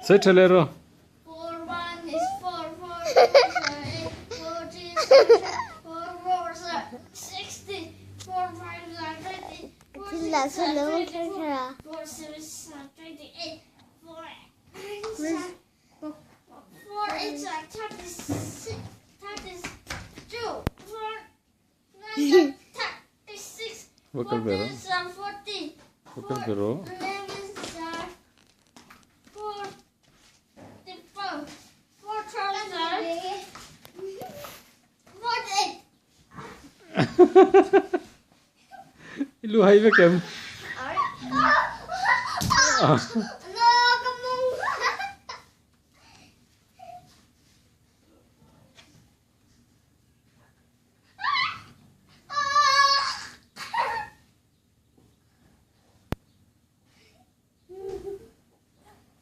Sawi tha leh rawh. Va kal ve rawh. Va kal ve rawh. I lu hai vek em?